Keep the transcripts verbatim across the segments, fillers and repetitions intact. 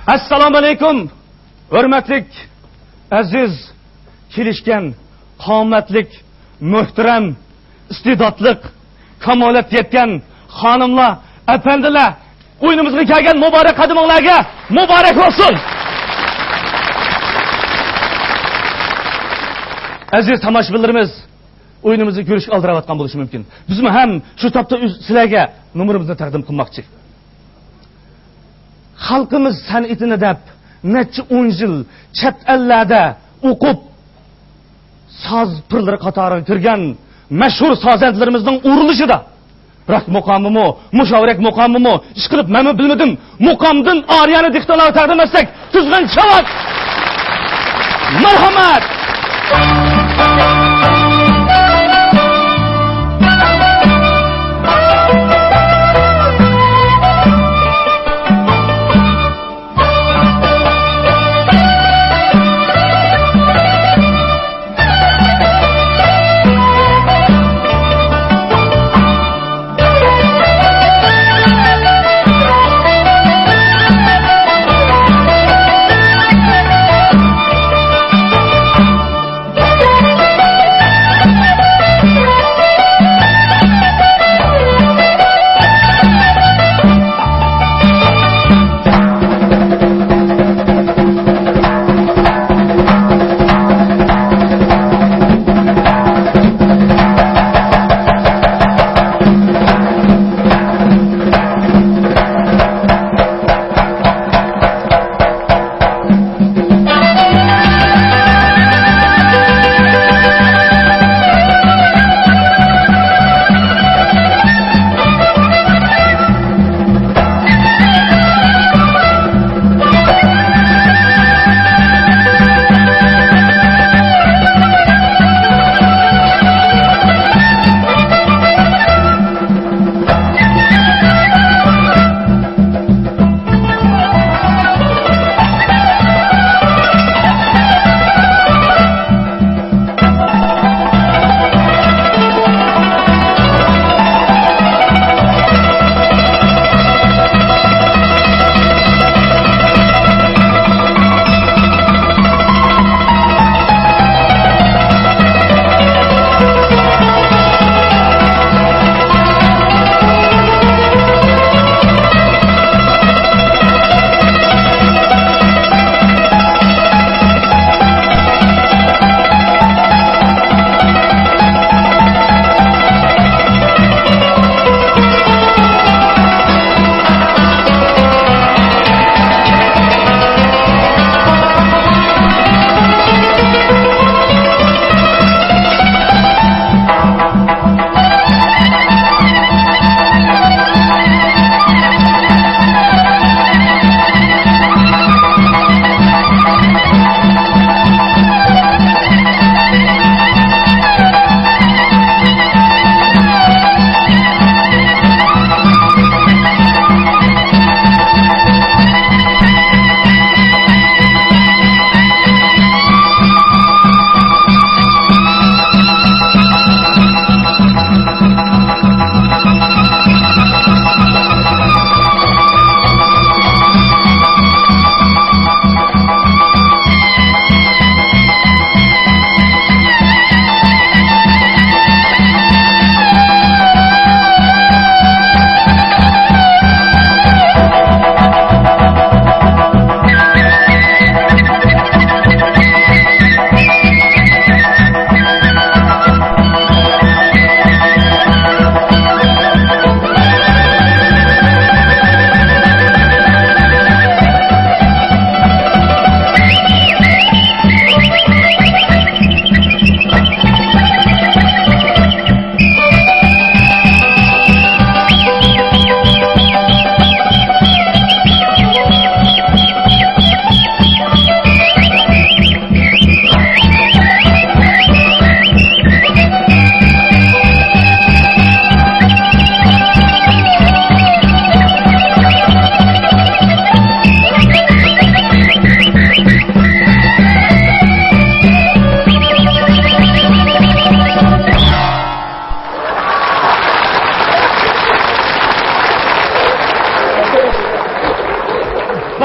ئەسسالامۇ ئەلەيكۇم، ھۆرمەتلىك، ئەزىز، كېلىشكەن، قامەتلىك، مۆھتەرەم، ئىستېداتلىق، كامالەتكە يەتكەن خانىملار، ئەپەندىلەر، ئويۇنىمىزغا كەلگەن مۇبارەك قەدىمىڭلارغا مۇبارەك بولسۇن! ئەزىز تاماشىبىنلىرىمىز، ئويۇنىمىزنى كۆرۈشكە ئالدىراۋاتقان بولۇشى مۇمكىن. بىزمۇ ھەم شۇ تاپتا ئۆز-، سىلەرگە نومۇرىمىزنى تەقدىم قىلماقچى. خەلقىمىز سەنئىتىنى دەپ نەچچە ئون يىل چەت ئەللەردە ئوقۇپ، ساز پىرلىرى قاتارىغا كىرگەن مەشھۇر سازەندىلىرىمىزنىڭ ئۇرۇلۇشىدا راك مۇقامىمۇ، مۇشاۋىرەك مۇقامىمۇ، ئىشقىلىپ مەنمۇ بىلمىدىم، مۇقامدىن ئارىيانى دىققىتىڭلارغا تەقدىم ئەتسەك، تۈزگۈن چاۋاك! مەرھەمەت!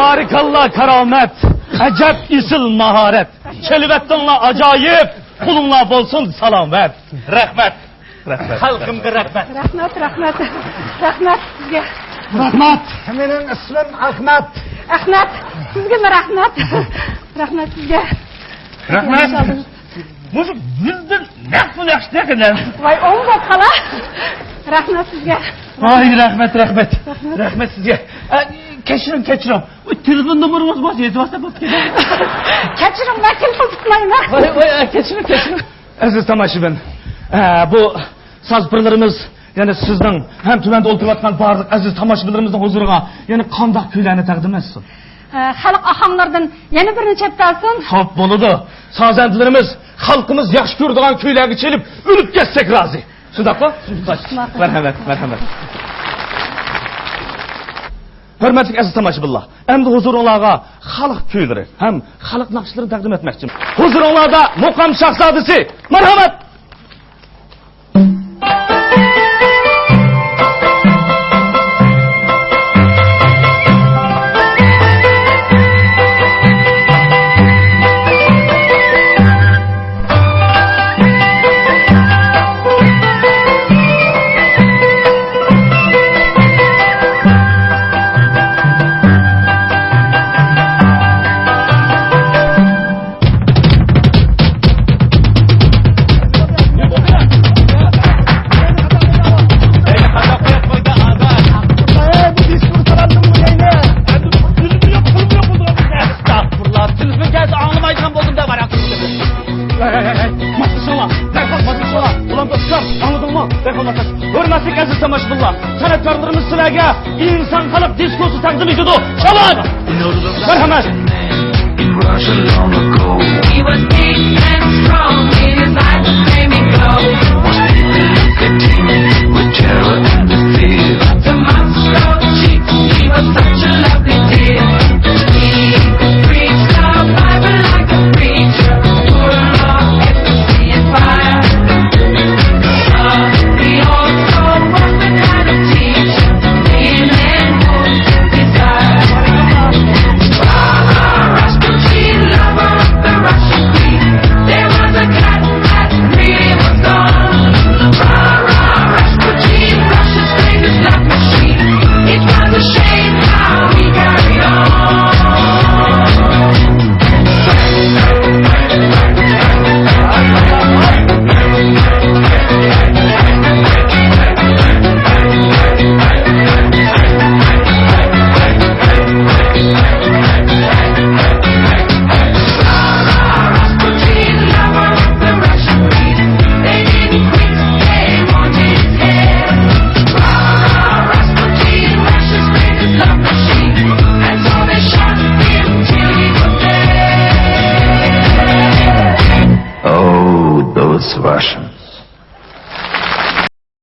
بارىكاللا، كارامەت، ئەجەب ئېسىل ماھارەت. كېلىۋەتتىڭلار ئاجايىپ، قولۇڭلار بولسۇن سالامەت. رەھمەت. رەھمەت. خەلقىمگە رەھمەت. رەھمەت، رەھمەت. رەھمەت سىزگە. رەھمەت. مېنىڭ ئىسمىم ئەخمەت. ئەخمەت، سىزگىمۇ رەھمەت. رەھمەت سىزگە. رەھمەت. مۇشۇ يۈزدىن نەق پۇل ياخشى تېخىدىن. ۋاي، ئوڭ بولۇپ قالا. رەھمەت سىزگە. ۋاي، رەھمەت، رەھمەت. رەھمەت. رەھمەت سىزگە. ئە، كەچۈرۈڭ، كەچۈرۈڭ. ئۇ تېلېفون نومۇرىڭىز بولسا يېزىۋالسام بولىدىكەن. كەچۈرۈڭ، مەن تېلېفون تۇتمايمەن. ۋاي، ۋاي، ئە، كەچۈرۈڭ، كەچۈرۈڭ. ئەزىز تاماشىبىن، ئە، بۇ ساز پىرلىرىمىز يەنە سىزنىڭ ھەم تۆۋەندە ئولتۇرۇۋاتقان بارلىق ئەزىز تاماشىبىنلىرىمىزنىڭ ھۇزۇرىغا يەنە قانداق كۈيلەرنى تەقدىم ئەتسۇن؟ ئە، خەلق ئاھاڭلىرىدىن يەنە بىرنى چەپتە ئالسۇن. خوپ، بولىدۇ. سازەندىلىرىمىز خەلقىمىز ياخشى كۆرىدىغان كۈيلەرگە چېلىپ، ئۆلۈپ كەتسەك رازى. شۇنداققۇ؟ ماقۇل. مەرھەمەت، مەرھەمەت. ھۆرمەتلىك ئەزىز تاماشىبىنلار، ئەمدى ھۇزۇرۇڭلارغا خەلق كۈيلىرى ھەم خەلق ناخشىلىرىنى تەقدىم ئەتمەكچىمەن. ھۇزۇرۇڭلاردا مۇقام شاھزادىسى. مەرھەمەت! ئەستەغپۇرۇللا، تېلېفون كەلسە ئاڭلىمايدىغان بولدۇم دەپ ھاراق. ھەي، ھەي، ھەي، ھەي، ماسلىشىڭلار، دەرھال ماسلىشىڭلار. غۇلام دوستلار، ئاڭلىدىڭمۇ؟ دەرھال ماسلاش. ھۆرمەتلىك ئەزىز تاماشىبىنلار، سەنئەتكارلىرىمىز سىلەرگە ئىنسان خەلق دىسكوسى تەقدىم ئېتىدۇ. شاباش! مەرھەمەت! We were big and strong, in his eyes the flaming glow. Was people look at him with terror and the fear. The monster of cheeks, he was such a lovely dear. He preached the Bible like a preacher, full of ecstasy and fire. But he also was the kind of teacher Oh, those Russians.